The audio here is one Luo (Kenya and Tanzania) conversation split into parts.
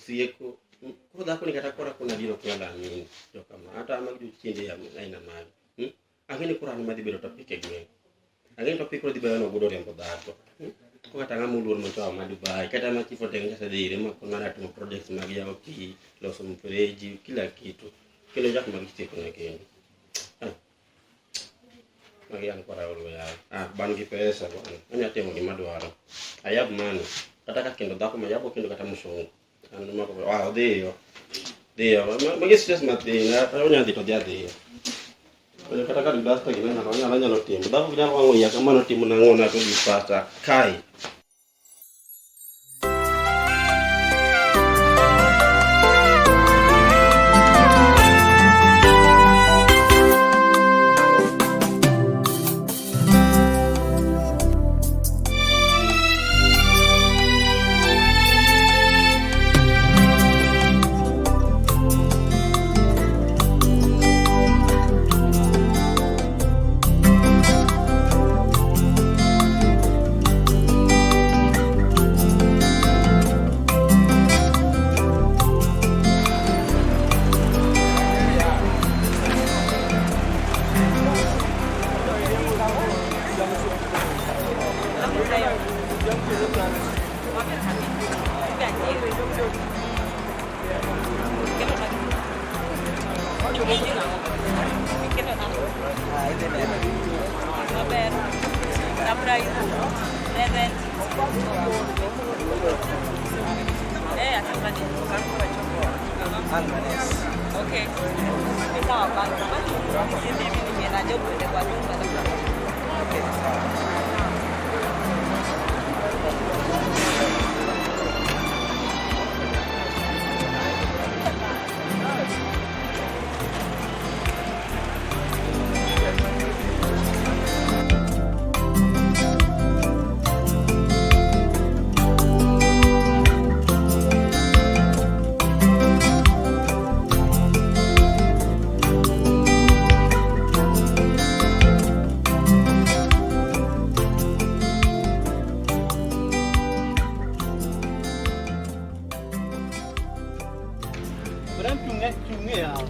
Osieko. Koro dhako ni kata kora kona biro ok nyal amini. Joka ma hata magi jochiende ya aina magi. Ang'e ni koro an ema dhi bedo topic e gweng'. Ang'e ni topic koro dhi bedo ni Ogudo oriembo dhako. Ko kata ng'ama oluor mochoa ma Dubai, kata ma chief oteng' nyasaye dhi ire ma kono timo projects mag yawo pi, loso mfereji, kila kitu. Kendo chak mag tieko ne kendo. Ah. Magi an kora olo yawa. Ah, ban gi pesa bwana. Anya timo gima dwaro. I have money. Kata ka kendo dhako ma yabo kendo kata musungu. An mako ah odhiyo. Dhiyo. Magi stress mathin. Onya dhi to dhi adhiya. Onya kata ka dasta gima nyalo anyalo anyalo timo. Dhako ok nyal wang'o iya kamano timo nang'o na to gi pasta. Kai. Okay. Sawa basi. Mimi nimeenda job kwa nyumba. Okay, sawa. Madam chung'e chung'e yawa.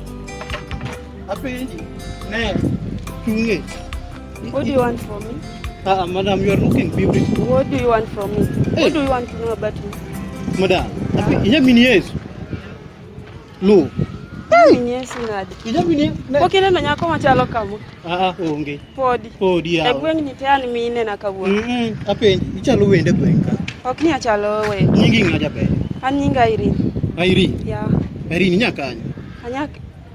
Apenji. Ne. Chung'e. What do you want from me? Ah, madam, you are looking beautiful. What do you want from me? Hey. What do you want to know about me? Madam, ape inya mini Yesu. Lu. Hey. Yesu nade? Inya mini. Pok ineno nyako machalo kama? Ah, ah, onge. Podi. Podi E yawa. gweng' ni te an minena kawuono. Apenji, ichalo wende gweng' ka. Ok ni achalo wendo. Nyingi ng'a jaber? An nyinga Irene. Irene. Yeah. Irene inya kanye? Anya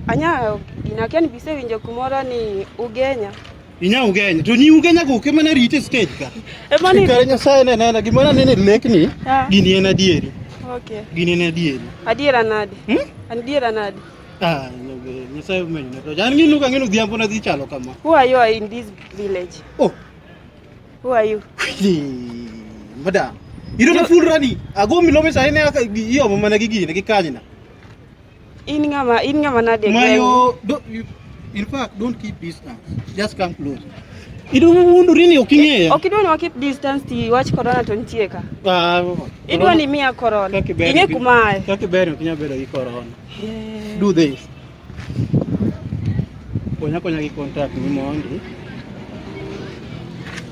anya gina kia ni bisewinjo kumoro ni Ugenya. Inya Ugenya. To nyi Ugenya go ke mana rite stage ka. Ema ni Kare Nyasaye ne nena gimoro aneno e lekni, Ah. gini en adieri. Okay. Gini en adieri. Adiera nade? Hmm? Adiera nade? Ah, Nyasaye omenyo ne to. An ng'ino ka ng'ino odhiambo na dhi chalo kama. Who are you in this village? Oh. Who are you? Madam. Iro na full rani. Ago milome sa ine aka iomo mana gi gine gi kanyna. In ng'ama nade? Mayo, do, you, in fact, don't keep distance. Just come close. Idwa wuondori ni ok ing'eya. Ok idwa ni wa keep distance ti wach corona to nitie ka. Ah, Idwa ni miya corona. Kaka iber Ing'e ok- kuma aye. Kaka iber ok inyal bedo gi corona. Yeah. Do this. Konya konya gi contact ni mondi.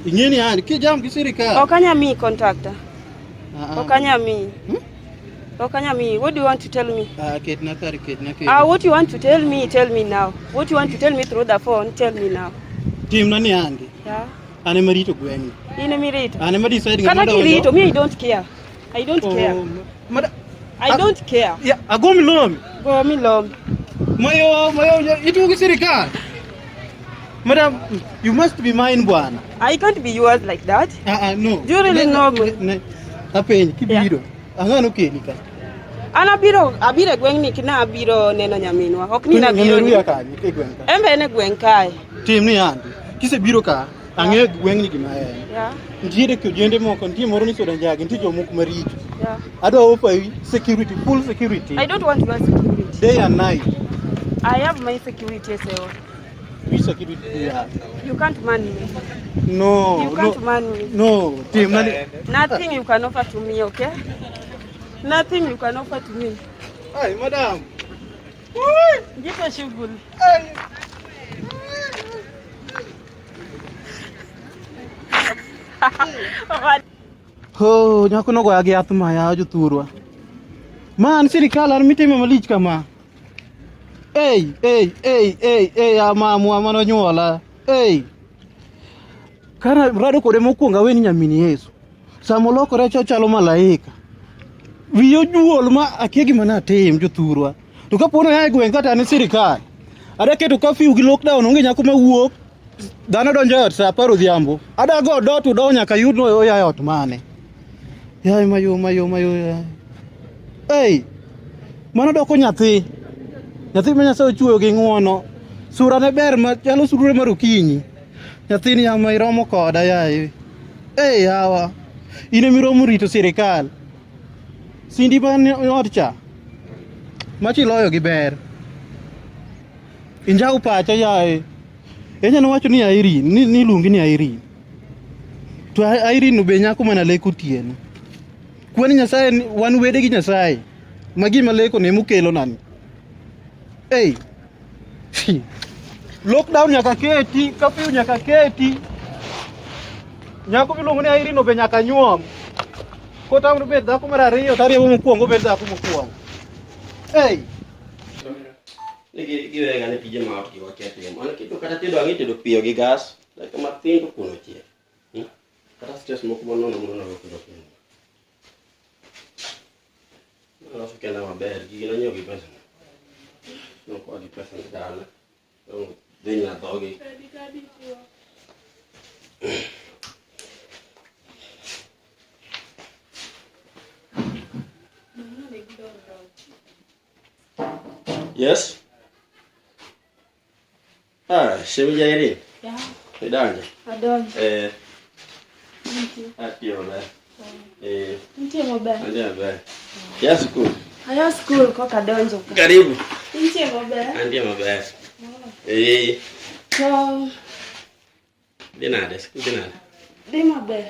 Ing'e ni an kijam gi sirikal. Ok anya miyi contact. Ah, ah. Ok anya miyi. Hmm? Ok anya miyi. What do you want to tell me? Ah, ketna kar ketna ketna. Ah, what you want to tell me, tell me now. What you want to tell me through the phone, tell me now. Timna ni andi. Yeah. An ema rito gweng'ni. In ema irito. An ema decide ng'ama Kata donjo. kirito, me I don't care. I don't care. Oh, mada, I don't care. ya, ago milomi. Go milomi. Mayo, mayo, itugo gi sirikal. Madam, you must be mine bwana. I can't be yours like that. Ah, ah, no. Do you really know me? Ne, apenji kibiro. Ang'o nokeli ka? An abiro abiro e gweng'ni kina abiro neno nyaminwa. Ok ni nabiro ni. Nyameru ya kanye e gweng' ka. En be en e gweng' kae. Tim ni andi. Kisebiro ka, ang'eyo gweng'ni gima en. Yeah. Nitiere ojende moko, nitie moro ni soda njagi, nitie jomoko maricho. Yeah. Adwa offer you security, full security. I don't want your security. Day and night. I have my security as well. Which security do you have? You can't man me. No. You can't no, man me. No, tim nani. Nothing you can offer to me, okay? Nothing you can offer to me. Ai, madam. Jipe shughuli. Ho, nyako nogoya gi yath maya jothurwa. Ma an sirikal an mitime malich kama. Ei, ei, ei, ei, ei, amamwa manonyuola. Ei. Kana rado kode mokwongo aweni nyamin Yesu. Sama olokore cha ochalo malaika. Wiye ojuol ma akia gima natim jothurwa. To kapo ni oa e gweng' kata an sirikal. Ada keto curfew gi lockdown onge nyako mawuok. Dhano donjo e ot saa apar odhiambo. Ada go door to door nyaka yud ni oya e ot mane. Yaye mayo mayo mayo. Yaye. Ei. Mano doko nyathi. Nyathi ma Nyasaye ochueyo gi ng'uono. Sura ne ber ma chalo sulwe mar okinyi. Nyathini yama iromo koda yaye. Ei yawa. In emiromo rito sirikal. Sindi man ot cha. Machi iloyo gi ber. Injaw pacha yaye. Inyalo wacho ni Irene, ni iluongi ni Irene. To Irene be nyako mana lek otieno. Kwan Nyasaye wan wede gi Nyasaye. Ma gima leko ne mokelo nani. Ei. Lockdown nyaka keti, curfew nyaka keti. Nyako miluongo ni Irene be nyaka nyuom. Kotamre bed dhako mar ariyo, to ariyo mokwongo bed dhako mokwongo. Ei. Ni giwega ne tije ma ot gi wakia timo. An kito kata tedo ang'e tedo piyo gi gas. Dakika mathin to kuon ochiek. Kata stress moko manono manono ok dok. Aloso kenda maber, gigi nanyiewo gi pesa. Nokoa gi pesa ni dala. Dong dhi nya dhogi. Yes? Ah, shemeji Irene. Yeah. Idonjo? Adonjo. Eh. Nitie. Atiyo maber. Eh. Nitie maber. Antie maber. Ya school. Aya school koka donjo ka. Karibu. Nitie maber. Antie maber. Eh. To Dhi nade? Skul dhi nade? Dhi maber.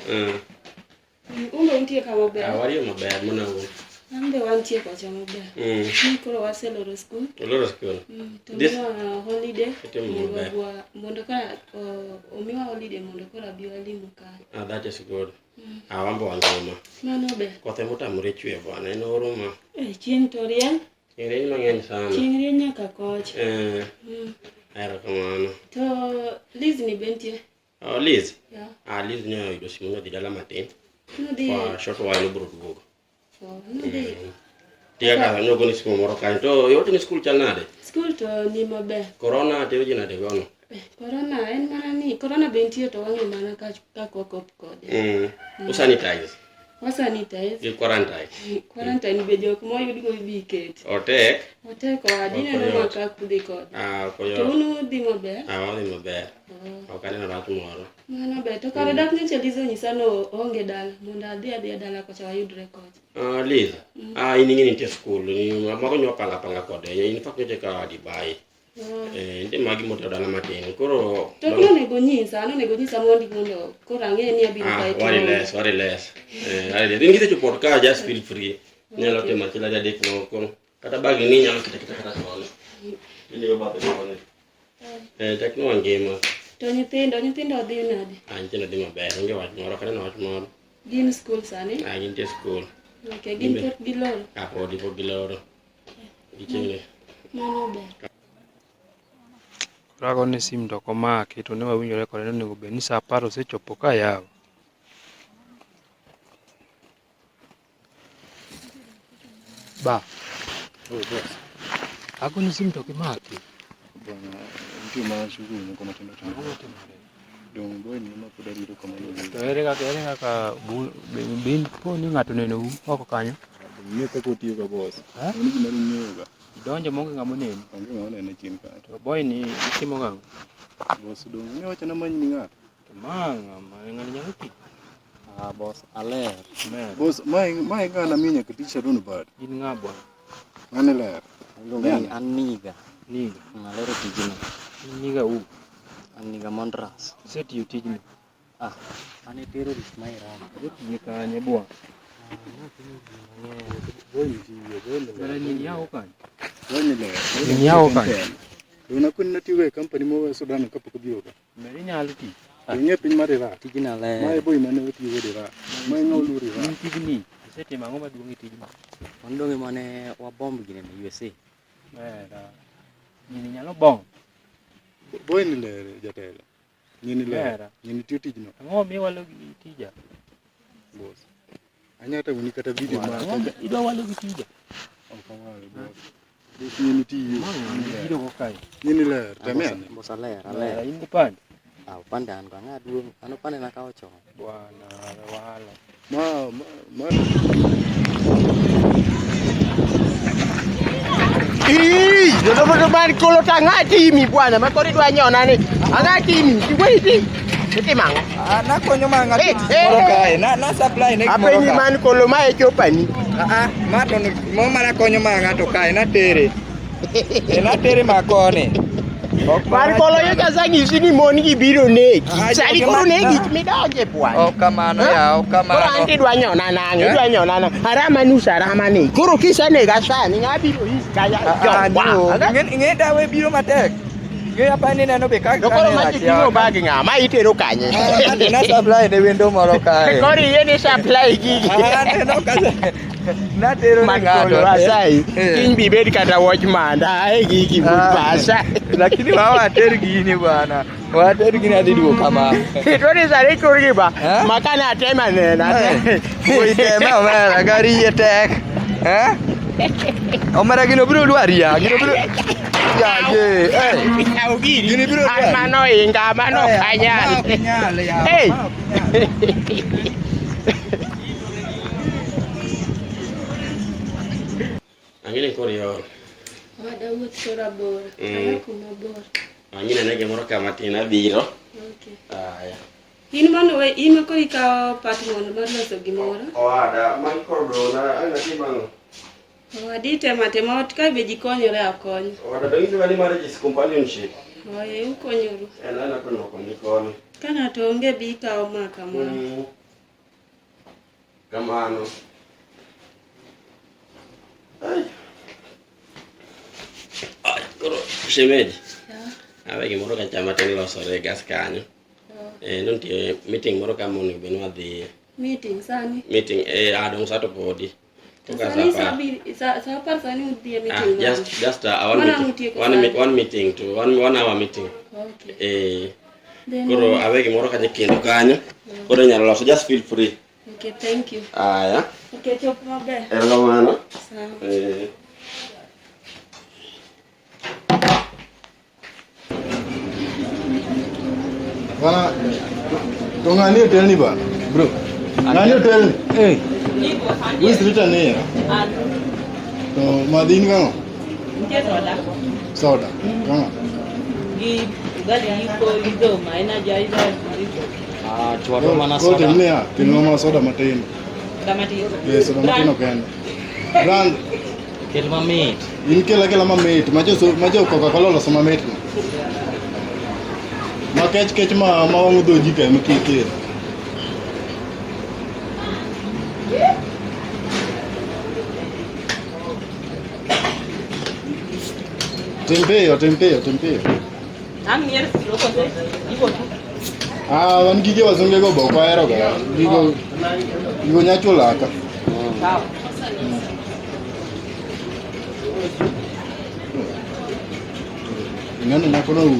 Un be untie ka maber? Ah, wariyo maber mana un. An be wantie kocha maber. Ni koro waseloro skul. Oloro skul. To miwa holiday. Itimo maber. Mondo koro omiwa holiday mondo koro abi walimu kae. Ah, that is good. Ah, wan be wangima. Mano ber. Koth ema otamore chwe bwana, en oro ma. Eh, chieng' to rieny. Chieng' rieny mang'eny sana. Chieng' rieny nyaka kocha. Eh. Erokamano. To Liz ni be nitie? Oh, Liz? Yeah. Ah, Liz ne oyudo simu nodhi dala matin. Nodhi. For a short while obiro duogo. Oh, nodhi. Tiga kaka nyogo ni simu moro kanyo. To iwacho ni skul chal nade? Skul to ni maber. Corona tero ji nade gono? Corona en mana ni corona be nitie to wang'e mana kaka wakop kode. Usanitize. Wasanitize. Gi quarantine. Quarantine be jok moyudgo ibi ket. Otek. Otek owadwa, ineno ma kaka udhi kode. Ah, ok oyot. To un udhi maber? Ah, wadhi maber. Ok aneno rach moro. Mano ber. To kare dak nyocha Liz onyisa ni oonge dala mondo adhi adhiya dala kocha wayudre kocha. Ah, Liz. Ah, in ing'e ni nitie skul. Mago nyo panga panga kode. In fact nyocha ka Dubai. Eh, nitie magi motero dala matin. Koro To ok nonego nyisa, an onego nyisa mondi mondo koro ang'e ni abiro Ah, kae to worry onge. less, worry less. Eh, worry less. In kisechopo ot ka just feel free. Inyalo timo achiel ariyo adek moko. Kata bag ni inyalo keto aketa kata koni. Iliyo bathe koni. Eh, tek ni wangima. To nyithindo, nyithindo dhi nade? Ah, nyithindo dhi maber. Onge wach moro, ok aneno wach moro. Gin skul sani? Ah, gintie skul. Okay, gin pok giloro? Ah, podi pok giloro. Gichiegni. Mano ber. Koro agone sim to ok omaki to ne wawinjore kode ni onego bed ni saa apar osechopo ka yawa. Ba. Oh, boss. Agoni sim to ok imaki. Bwana, nitie mana shughuli moko matindo tindo. Ang'o motimore? Dong' boy ni ema pod arito kama nowuoke. To ere kaka bin po ni ng'ato onenou oko kanyo? Ng'e kaka otiyo ga boss. Eh? Mano gima ning'eyo ga. Idonjo maonge ng'ama oneni. Onge ng'ama onene chien kanyo. To boy ni itimo gang'o? Boss dong' ne wacho namany ni ng'ato. To ma ng'ama ng'ani nyalo tich. Ah, boss, aler. Ler. Boss, mae mae ng'ana miyo nyaka tich Sharon bad. In ng'a bwana? Ng'ane ler. Iluonga ni an niga. Niga. Alero tijno. In niga u. An niga Mondras. Isetiyo tijni. Ah, an e terrorist ma Iran. Isetiye kanye bwana? Gini yawo kanyo. Dong nakoni natiyoga e company mowe Sudan kapok obiro ka. Bende inyalo tich. To ing'e piny mar Iraq. Tijni Mae ler. boy mane otiyogo Iraq. Mae ng'a oluor Iraq. In tijni isetimo ang'o maduong' e tijni? Wan donge mane wabomb gine ne USA. Mera. Gini nyalo bong. Boy ni ler jatelo. Nyini ler. Mera. Nyini tiyo tijno. Ang'o miyo walo gi tija? Boss. Anya tang'oni kata video mar Ang'o kaka idwa walo gi tija? ok awal boss. Boss nyini tiyo. Ma ng'ano Nyini ler. ibiro go kae? Nyini ler. Ah, Temie boss- ane. Boss aler, Mera, aler. in gi pande? Ah, opande an go ang'a duong'. An opande nakawo chon. Bwana walo. Ma ma ma Ii, dodo mar kolo to ang'a timi bwana ma koro idwa nyona ni ang'a timi tiweti itimo ang'o Nakonyo mana ng'ato Eh, tich eh, moro eh. kae. Na na supply ne gimoro apenji ka. man kolo ma e chopani Ah, ah, ma to mo mana konyo mana ng'ato kae natere. E natere ma koni. Ok mar marach kolo mano. nyocha asanyisi ni mon gi biro negi Ah, sani joge koro ma- negi midonje bwana Ok kamano Eh? ya, ok Koro kamano. anti idwa nyona nang'o Eh? idwa nyona nang'o arama nus arama ni koro kisenega sani ng'a biro is kaya Ah, ah, jowa no. Ing'e dawe biro matek. Ing'e apa ni neno be ka to koro ka ma rach titing'o ya. bag ng'a ma itero kanye Ah, na supply ne wendo moro kae. koro iyie ni supply gigi Ah, aneno ka natero ne man ng'ato. kolo asai Eh. kiny bi bed kata watchman ae gigi Ah. pasa Lakini wawater gini bwana. Water gini adhi duogo kama. to ni sani turgi ba Eh? makane atema nena Wuoyi teme omera, gari iye tek. Eh? Omera gino biro dwari ya, gino biro Ya ye, eh. Yaw giri Gini biro an dwari. mano inga mano ok anyal Ma ok inyal ya. Hey. Ma ok inyal. Ang'e koro iol Owada wuoth koro abor. Mm. Aya kuma bor. ang'ine ne gimoro ka matin abiro Okay. aya In mano we in ma koro ikawo part mondo mar loso gimoro. owada magi koro dona ang' natim ang'o Owada itemo atema ot ka be ji konyore akonya. owada dong iluonga ni marriage is companionship Oye ukonyoru. en ana konyruok koni koni Ka ng'ato onge bi ikawo ma kamano. Mm. Kamano. Ai. Ai, koro shemeji. Yeah. Awe gimoro ka chama tin losore e gas kanyo. Eh, no nitie meeting moro ka monego bed ni wadhiye. Meeting sani. Meeting eh ah dong sa to podi. To Koka sani sa sa apar. sa 10 sani udhi e Ah, meeting. just one Mana meeting. utieko One, sani. one meeting to one hour meeting. Okay. Eh, Then, koro awe gimoro kanyo kendo kanyo. Koro inyalo loso just feel free. Okay, thank you. Aya. Okay, chop maber. Erokamano. Sawa. Eh. Bana to ng'ani otelni bana. Bro. Ng'ani otelni. Eh, Who is written here? To madhi in gang'o? Nitie soda Soda. Gang'o? gi ugali iko gi nduma en aja maricho. Ah, chwado mana Koro soda. tim niya, kelnwa mana soda matin. Soda matin. Eh, soda matin ok en. Brand, Kel mamit. in kel akela mamit, ma jo Coca-Cola oloso mamit no. Ma kech kech ma wang'o dho ji ka ema kik ikel. Tim piyo, tim piyo, tim piyo. Ang' nier siro kose iko tu. Ah, wan gige wazunge go be ok wahero ga. Gigo gigo nya chulaka. Sawa. Ineno nyakono wuo.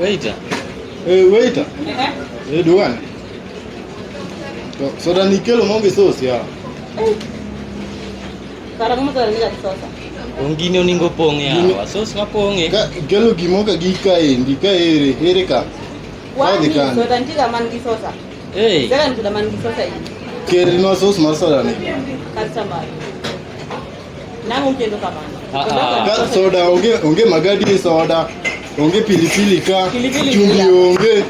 Waiter. Eh, waiter. Ehe. Eh, duane. To soda ni kelo maonge sauce ya. Kara ang'o soda ni sosa? Dong gini oningo pong'e yawa. Sos mapong'e. Ka kelo gimo ka gi kaendi ka ere ere ka. Wadhi Wani kanye? soda nitie ga man gi sosa. Eh. Sega ni soda man gi sosa iyi. Kelnwa sauce mar soda ni. Customer. Nang'o kendo kamano? Ah, ah. Ka soda onge onge magadi e soda. Onge pilipili ka. Pilipili Chumbi pia. onge.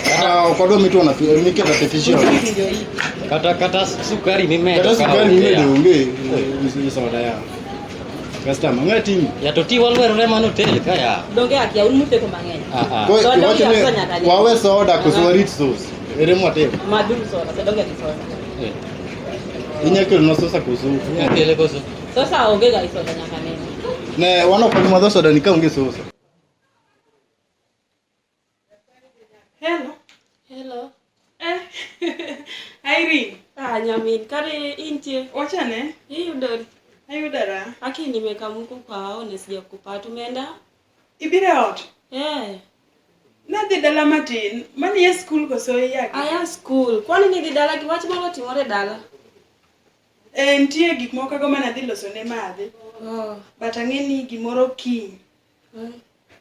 Kata ok wadwa mituono miketo artificial. Ndio hii. Kata sukari mimedo. Kata ka sukari onge mimedo ya. onge e soda ya. Customer ng'a timi. Ya to ti walwerore mano hotel ka ya. Donge akia un muteko mang'eny. Ah, ah. Ko Soda iwacho onge ni nyaka ni. wawe soda koso warit sauce. Ere mwatim. Madhuru soda, so donge gi soda. Inya kelonwa sosa koso? Inya kele koso? Sosa onge ga isoda nyaka nene. Ne, wan ok wabi madho soda ni ka onge sosa. Hello. Hello. Eh. Irene. Ah, nyamin, kare intie. Wachane. Iyudori. Ayudora. Aki nimekamuku kwa aone sijakupata. Umeenda? Ibiro e ot? Eh. Nadhi dala matin. Mani e skul koso iya? Aya skul. Kwani nidhi dala gi wach moro otimore dala? Eh, nitie gik moko kago mane adhi loso ne madhi. Oh. But ang'e ni gimoro kiny.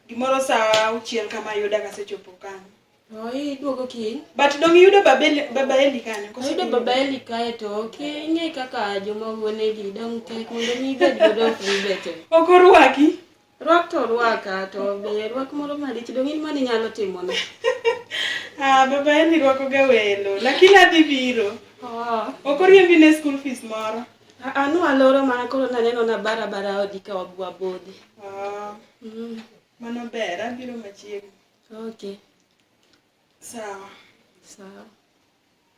Gimoro saa auchiel kama yuda kasechopo kanyo. Oh, iduogo kiny? But dong iyudo baba Eli kanyo? Koso Ayudo baba Eli kae to ok ing'e kaka joma wuonegi dong tek mondo mi ibed godo free bete. Ok orwaki? Rwak to orwaka to be rwak moro malich dong in mane inyalo timona. Ah, baba Eli rwako ga welo. Lakini adhi biro. Oh. Ok oriembi ne school fees moro. Anu aloro mana koro naneno na barabara odi ka wabodhi. Oh. Mano ber, abiro machiegni. Okay. Sawa. Sawa.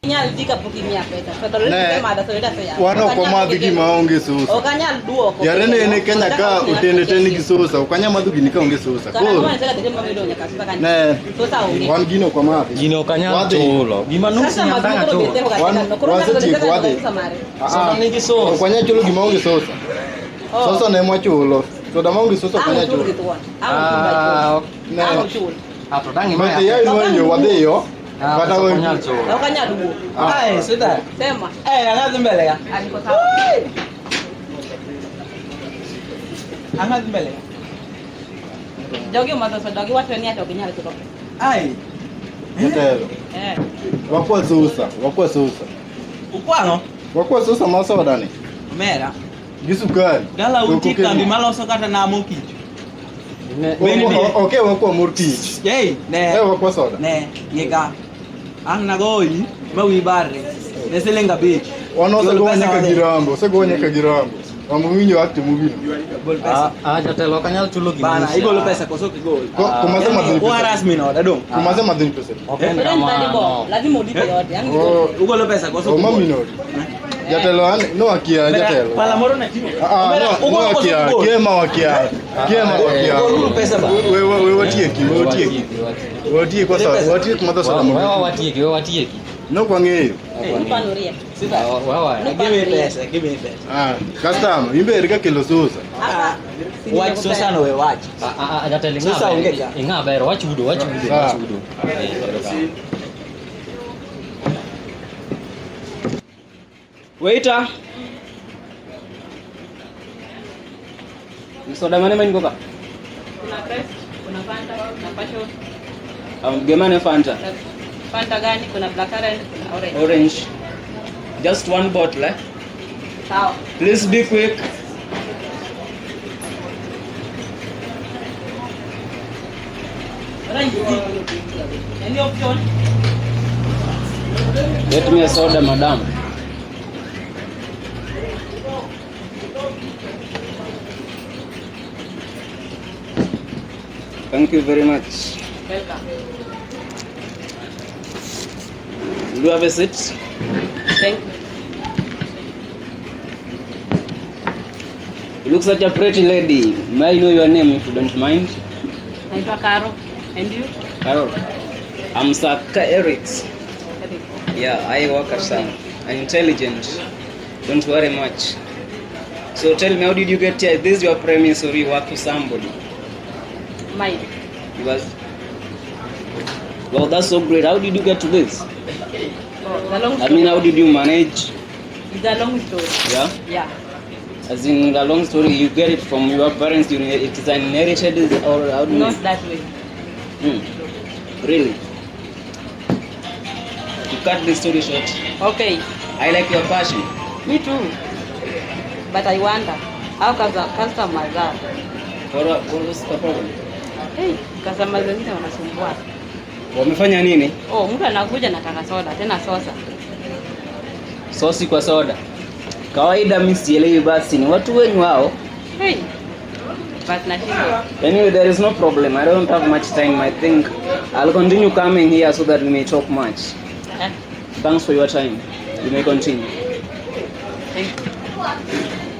Inyal dhi kapok imiya pesa. Pesa Ne. to madha to ida ya. Wan ok wamadh gima onge sosa. Ok anyal duoko. Yare ne en e Kenya ka otende te nigi sosa, ok wanyal madho gini ka onge sosa. Koro, ne, wan gino ok wamadhi. Gino ok anyal Wadhi. chulo. Gima nusu Sasa nyaka madhi ang' koro achul. bete ok Wan anyal. Koro ng'ato wasetieko bete wadhi. sosa mare. Ah, Soda nigi sosa. Ok wanyal chulo gima onge sosa. Oh. Sosa ne mwachulo. Soda maonge sosa ok Ang' wanyal ochul chulo. gi thuon. Ang' ochul by Ah, thuon. Ne. Ang' ochul. Ah, to dang' But imaya. iya inwa yo wadhiyo. Ah, Kata pesa ok we- wanyal chulo. Ok anyal wuok. Ah. Ai, sweetheart. Sema. Eh, ang'adhi mbele ka. Ah, niko sawa. Ang'adhi mbele ka. Jogi omadho soda giwacho ni ati ok ginyal chulo pesa. Ai, Jatelo. Eh. Wakwa sosa, wakwa sosa. ukwang'o? Wakwa sosa mar soda ni. Omera. Gi sukari. Dala To untie ok okel- kambi maloso kata namo kich. Bende. Ok wakwa mor kich. Ei, ne. Eh, wakwa soda. Ne, ng'ika. Ang' nagoyi ma wiyi barre. Ne siling abich. Wan Gol osegowa pesa nyaka wadhi. gi Rambo, osegowa nyaka gi Rambo. Rambo winjo acte mugino. Gol pesa. Ah, jatelo ok anyal chulo gima Bana, nusu igolo ya. pesa koso ok igol? Kumase madhini pesa. Uharas min oda dong. Kumase madhini pesa. Ok en Soda ni dhani bo. kamano. Lazima ulipe yote. Ang' Oh. Ugolo pesa koso ok Oma ugol? min odi. Jatelo an no akia jatelo. Pala moro na timo. Ah, ah, Omera, no, no ugolo koso akia, ok ugol? kiema wakia. Kiema wakia. Goluru pesa ba. We we watieki, we watieki. We watieki kwa soda, watieki madho soda Wewa mugino. watieki, wewa watieki. No kwa ng'eyo. Nupano riek. Wewa. Give me pesa, give me pesa. Ah, customer, imbe erika kelo sosa. Hapa. Wach sosa no we wach. Ah, ah, ah, jatelo ing'a Sosa ber. onge ka. Ing'a ber, wachudo, wachudo, Ah. wachudo. Eh, erokamano. Waiter. Soda mane ma in go ka? Kuna Crest, kuna Fanta, kuna Passion. Gemane Fanta. Fanta gani? Kuna blackcurrant, kuna orange. Orange. Just one bottle, eh? Sawa. Please be quick. Orange tea. Any option? Get me a soda, madam. Thank you very much. Welcome. Do you have a seat? Thank you. You look such a pretty lady. May I know your name if you don't mind? Naitwa Karo. And you? Carol. I'm Saka Erics. Eric. Yeah, I work at some. I'm intelligent. Don't worry much. So tell me, how did you get here? This is your premise or you work for somebody? Mine. You was... Well, that's so great. How did you get to this? Oh, the long I mean, how did you manage? It's a long story. Yeah? Yeah. As in, the long story, you get it from your parents, you, it is inherited or how do you... Not that way. Hmm. Really? To cut the story short, Okay. I like your passion. Me too. But I wonder how customers are. What was the problem? Hey, customers wengine wanasumbua. Wamefanya nini? Oh, mtu anakuja nataka soda, tena sosa. Sosi kwa soda. Kawaida mimi sielewi, basi ni watu wenyu hao. Hey. But nashindwa. Anyway, there is no problem. I don't have much time. I think I'll continue coming here so that we may talk much. Eh? Thanks for your time. You may continue. Thank you.